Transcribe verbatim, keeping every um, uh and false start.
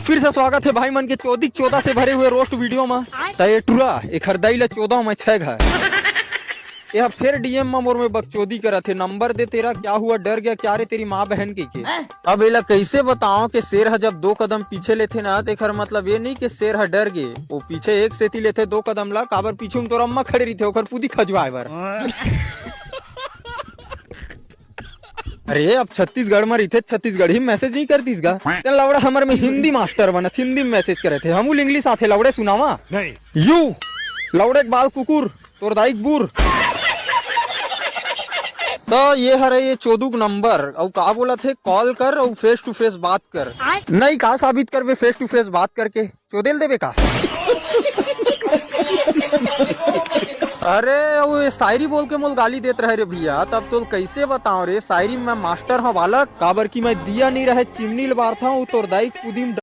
फिर से स्वागत हे भाई मन के चोदी चोदा से भरे हुए रोस्ट वीडियो म। त ए टुरा, एखर दाई ल चोदा म छेग हे। ए ह फेर डीएम म मोर में बकचोदी करत हे, नंबर दे तेरा, क्या हुआ, डर गया क्या रे तेरी माँ बहन के के। अब एला कइसे बताओ कि शेर ह जब दो कदम पीछे लेथे ना, त एखर मतलब ये नहीं कि शेर ह डर गे। वो पीछे एक सेती लेथे दो कदम ला, काबर पीछे म तोर अम्मा खड़े रहिथे, ओखर पूदी खजवाए बर। अरे, अब छत्तीसगढ़ म रहिथे, छत्तीसगढ़ी मैसेज नहीं करतीस गा? तेन लवड़ा हमर में हिंदी मास्टर बनत, हिंदी में मैसेज करे थे। हमू ल इंग्लिश आथे लवड़े सुनावा। नहीं। यू, लवड़े के बाल कुकुर, तोर दाई के बूर। तो ये हरे ये चोदू के नंबर, अउ का बोलत हे, कॉल कर अउ फेस टू फेस बात कर। नहीं का साबित करबे फेस टू फेस बात करके? चोदेल देबे का? अरे, वो ये शायरी बोल के मोल गाली देत रहे रे भैया, तब तो कैसे बताओ रे, शायरी में मास्टर हूँ बालक, काबर कि मैं दिया नहीं रहे चिमनी ल बारता हूँ, तोर दाई कुदिम